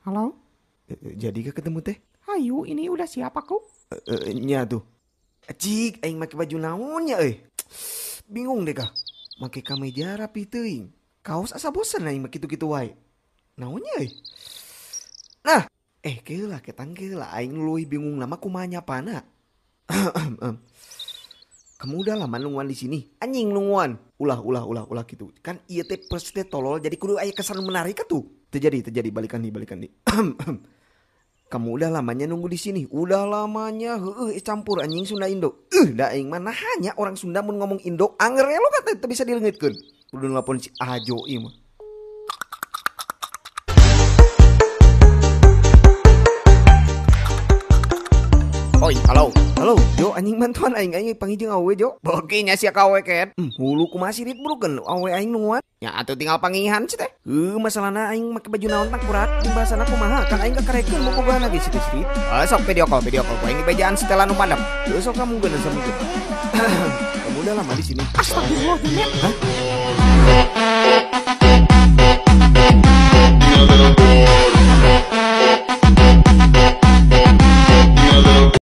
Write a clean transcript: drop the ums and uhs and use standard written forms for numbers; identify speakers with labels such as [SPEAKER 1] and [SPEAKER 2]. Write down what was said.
[SPEAKER 1] Halo?
[SPEAKER 2] Jadi gak ketemu teh?
[SPEAKER 1] Hayu, ini udah siap aku.
[SPEAKER 2] Nya tuh. Cik, aing make baju naonnya euy. Bingung deh kah. Make kameja rapi teuing. Kaos asa bosen aing mah kitu-kitu wae. Naonnya euy. Nah, keula ketang keula aing leuwih bingung nama kumaha nyapana. Kamu udah lama nungguan di sini. Anjing nungguan. Ulah ulah ulah ulah gitu. Kan ieu teh pers teh tolol jadi kudu aya kesan menarik atuh. Terjadi balikan nih. Kamu udah lamanya nunggu di sini. Udah lamanya heueuh campur anjing Sunda Indo. Da aing mah nahanya orang Sunda mun ngomong Indo anger lo kata teu bisa dileungitkeun. Kudu nelpon si Ajo ieu mah. Oi, halo. Halo, Jo anjing bantuan aing aing panggil jeung awewe Jo. Bogi nya sia ka awewe ket. Hulu kumaha sirit burukeun awewe aing nungguan. Ya atuh tinggal pangihan sih teh. Heuh, masalahna aing make baju naon tak kurat jeung bahasana kumaha kan aing kakarekeun bobogohan lagi situ sirit. Ah, sok video call ku aing dibejaan setelan nu pandem. Heuh, sok sambungkeun sambungkeun. Kamu udah lama di sini.
[SPEAKER 1] Astagfirullah, Junet.
[SPEAKER 2] Hah?